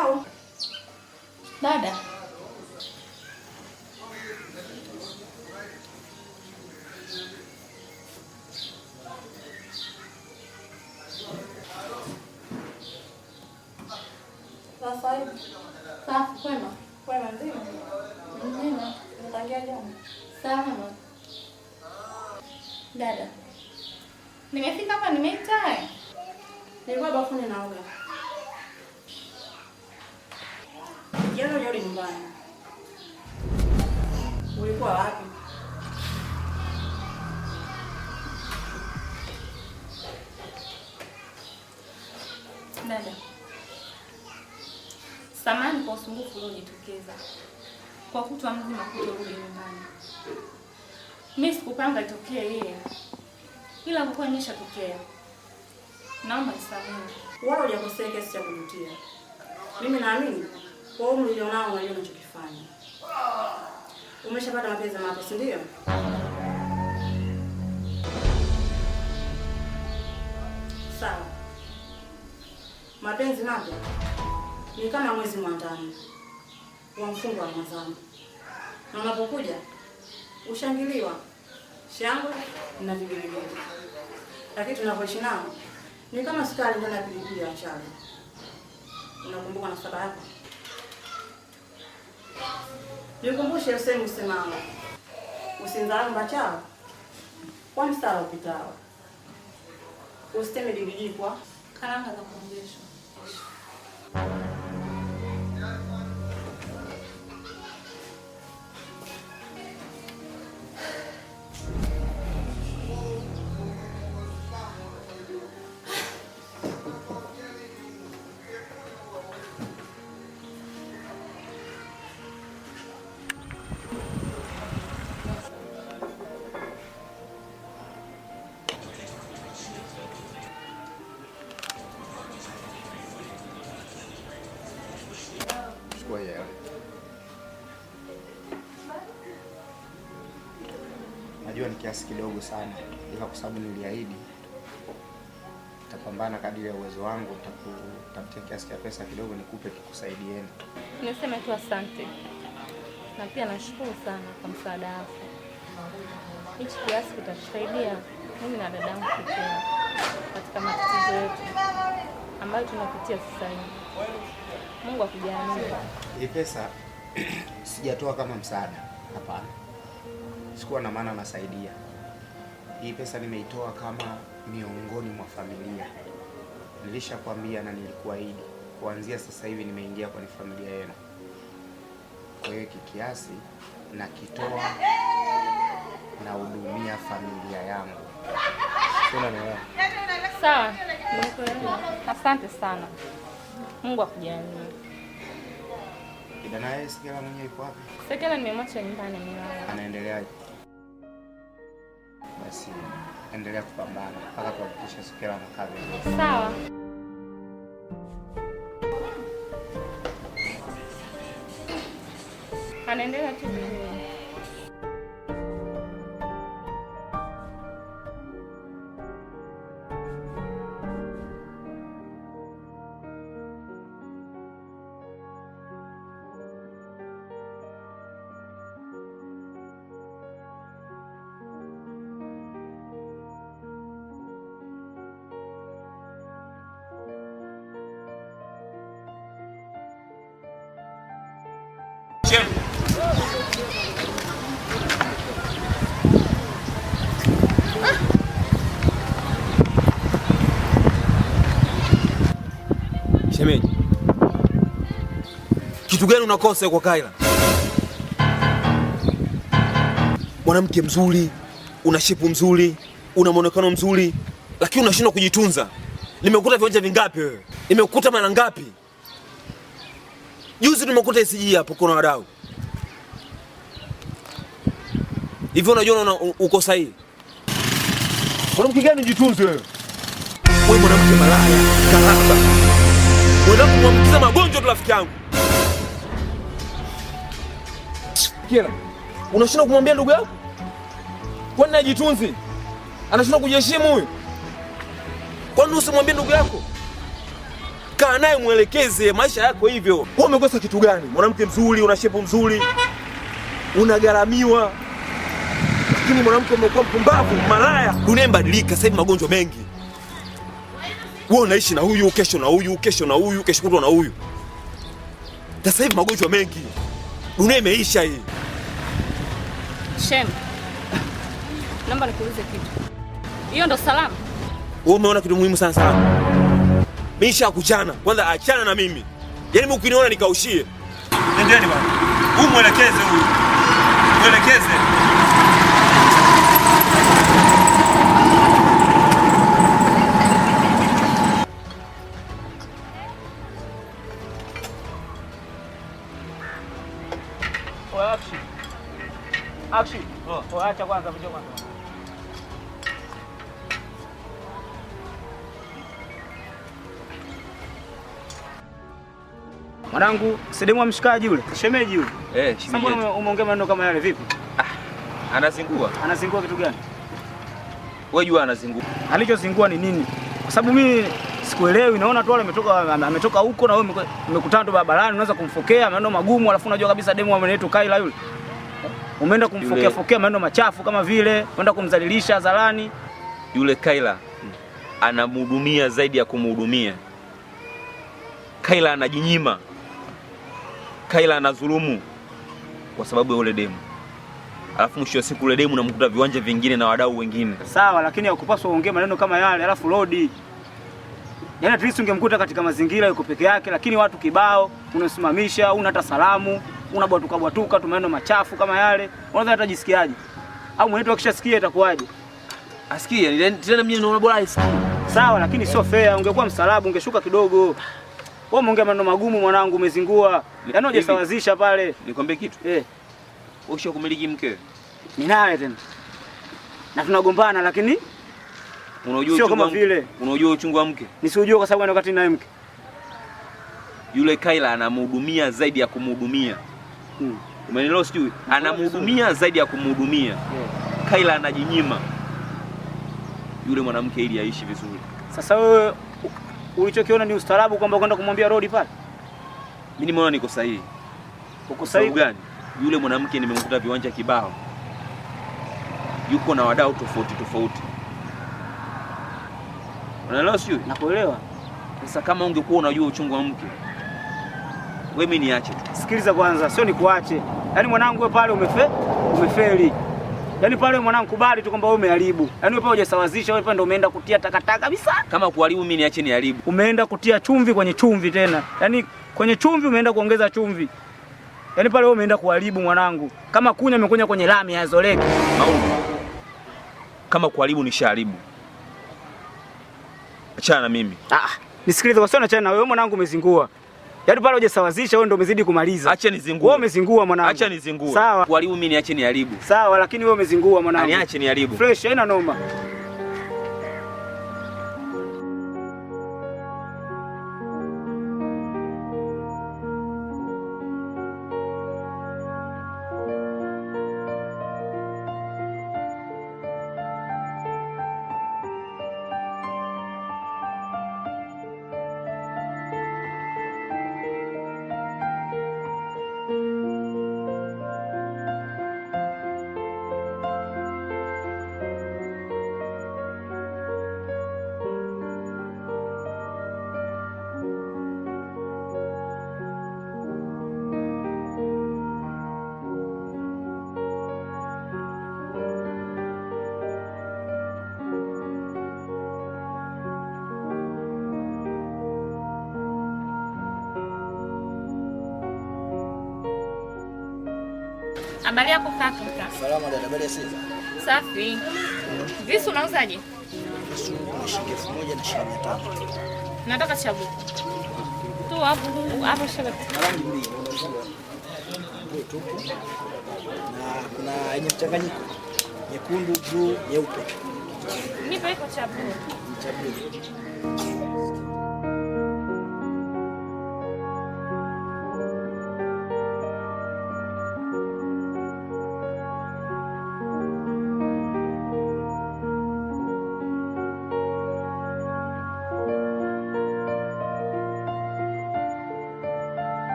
Hello. Dada. Sasa hivi. Safi, kwema? Kwema mzima? Mzima. Umetangia jana? Salama. Dada. Nimefika hapa nimeita. Nilikuwa bafuni naoga. Jana hujarudi nyumbani. Ulikuwa wapi? Dada. Samahani kwa usumbufu uliojitokeza kwa kutwa mzima kutorudi nyumbani. Mimi sikupanga itokee yeye, ila kwa kuwa imeshatokea, naomba nisamehe. Wala hujakosea kiasi cha kujutia. Mimi naamini kwa umri ulionao unajua unachokifanya. Umeshapata mapenzi mapya, si ndio? Sawa. Mapenzi mapya ni kama mwezi mwandani wa mfungo wa Ramadhani, na unapokuja ushangiliwa shangwe na vigelegele, lakini tunapoishi nao ni kama sukari ndani ya pilipili ya wachawi. Unakumbuka nasaba yako? Nikumbushe usemi usemao, usinzaalu mbachao kwa msala upitao, usiteme digijii kwa Karanga za kuongeshwa. Chukua hela. Najua ni kiasi kidogo sana, ila kwa sababu niliahidi nitapambana kadiri ya uwezo wangu, nitakutafutia kiasi cha pesa kidogo nikupe kikusaidieni. Niseme tu asante, na pia nashukuru sana kwa msaada wako. Hichi kiasi kitatusaidia mimi na dadangu Kitera katika matatizo yetu ambayo tunapitia sasa hivi. Mungu akujalie. Hii pesa sijatoa kama msaada, hapana. Sikuwa na maana nasaidia. Hii pesa nimeitoa kama miongoni mwa familia. Nilishakwambia na nilikuahidi, kuanzia sasa hivi nimeingia kwenye familia yenu. Kwa hiyo hiki kiasi nakitoa, nahudumia familia yangu. Sio, unanielewa? Sawa, nimekuelewa. Asante sana. Mungu akujalie. Dada naye Sekela mwenyewe yuko wapi? Sekela nimemwacha nyumbani amelala. Anaendeleaje? Basi endelea kupambana mpaka tuhakikishe Sekela anakaa vizuri. Sawa. Anaendelea tu vizuri. Shemeji, kitu gani unakosa kwa Kaila? Mwanamke mzuri, una shepu mzuri, una mwonekano mzuri, lakini unashindwa kujitunza. Nimekuta viwanja vingapi wewe? Nimekuta mara ngapi? Juzi tumekuta SG hapo kuna wadau. Hivi unajua una uko sahihi? Mwanamke gani ujitunze wewe? Wewe mwanamke malaya, kahaba. Unataka kumwambukiza magonjwa tu rafiki yangu. Kila unashindwa kumwambia ndugu yako? Kwani hajitunzi? Anashindwa kujiheshimu huyu? Kwani usimwambie ndugu yako? Kaa naye mwelekeze maisha yako hivyo. Wewe umekosa kitu gani? Mwanamke mzuri, una shepu mzuri, unagharamiwa. Lakini mwanamke umekuwa mpumbavu, malaya. Dunia imebadilika, sasa hivi magonjwa mengi. Wewe unaishi na huyu, kesho na huyu, kesho na huyu, kesho kutwa na huyu. Sasa hivi magonjwa mengi. Dunia imeisha hii. Shem, naomba nikuulize kitu. Hiyo ndo salamu? Wewe umeona kitu muhimu sana salamu. Mimi nishakuchana. Kwanza achana na mimi. Yaani mimi ukiniona nikaushie. Nendeni bwana. Huyu mwelekeze huyu. Mwelekeze. Akshi. Oh, acha kwanza, njoo kwanza. Mwanangu, sidemu mshikaji yule, shemeji yule. Shemeji. Mbona umeongea maneno kama yale vipi? Anazingua. Anazingua kitu gani? Wewe jua anazingua. Alichozingua ni nini? Kwa sababu mimi sikuelewi, naona tu wale ametoka huko na wewe umekutana tu barabarani, unaanza kumfokea maneno magumu, alafu unajua kabisa demu amenetu Kaila yule. Umeenda kumfokea fokea maneno machafu kama vile, umeenda kumdhalilisha hadharani. Yule Kaila anamhudumia zaidi ya kumhudumia. Kaila anajinyima. Kaila anadhulumu kwa sababu ya yule demu. Alafu mwisho wa siku yule demu namkuta viwanja vingine na wadau wengine. Sawa, lakini hakupaswa uongee maneno kama yale, alafu rodi. Yaani at least ungemkuta katika mazingira yuko peke yake, lakini watu kibao, unasimamisha, una hata salamu, unabwatuka bwatuka tu maneno machafu kama yale. Unadhani atajisikiaje? Au mwenetu akishasikia itakuwaje? Asikie, tena mimi naona bora asikie. Sawa, lakini sio fair, ungekuwa msalabu, ungeshuka kidogo. Wewe umeongea maneno magumu mwanangu, umezingua. Yaani hujasawazisha pale. Nikwambie kitu? Usha kumiliki mke? Ninaye tena. Na tunagombana lakini unajua sio kama vile. Unajua uchungu wa mke? Nisiujue kwa sababu wakati ninaye mke. Yule Kaila anamhudumia zaidi ya kumhudumia. Umenielewa sijui? Anamhudumia zaidi ya kumhudumia. Kaila anajinyima yule mwanamke ili aishi vizuri. Sasa wewe ulichokiona ni ustaarabu kwamba kwenda kumwambia rodi pale? Mimi nimeona niko sahihi. Uko sahihi gani? Yule mwanamke nimemkuta viwanja kibao. Yuko na wadau tofauti tofauti. Unaelewa sijui? Nakuelewa. Sasa kama ungekuwa unajua uchungu wa mke, wewe mimi niache tu. Sikiliza kwanza, sio nikuache. Yaani mwanangu wewe pale umefeli. Yaani pale mwanangu kubali tu kwamba wewe umeharibu. Yaani wewe pale hujasawazisha, wewe pale ndio umeenda kutia takataka kabisa. Kama kuharibu mimi niache niharibu. Umeenda kutia chumvi kwenye chumvi tena. Yaani kwenye chumvi umeenda kuongeza chumvi. Yaani pale wewe umeenda kuharibu mwanangu. Kama kunya umekunya kwenye lami hazoleki. Kama kuharibu nishaharibu. Achana na mimi. Nisikilize kwa sio achana na wewe mwanangu umezingua. Yaani pale hujasawazisha wewe ndio umezidi kumaliza. Acha nizingue. Wewe umezingua mwanangu. Acha nizingue. Sawa. Kuharibu mimi niache niharibu. Sawa, lakini wewe umezingua mwanangu. Niache niharibu. Fresh, haina noma. Habari yako kaka? Salama dada, habari ya sasa? Safi. Visu unauzaje? Visu ni shilingi 1000 na shilingi 500. Nataka chabu. Tu hapo hapo shaka. Na rangi mbili. Tupu. Na kuna yenye mchanganyiko. Nyekundu, blue, nyeupe. Nipe iko chabu. Chabu.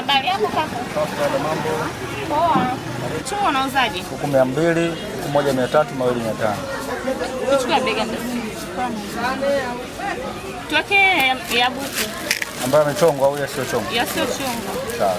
Habari yako kaka? Mambo. Poa. Chungwa unauzaje? Huku 200, huku moja 300, mawili 500. Chukua bega basi. Tuweke ya buku. Ambayo amechongwa au yasiyochongwa? Yasiyochongwa. Sawa.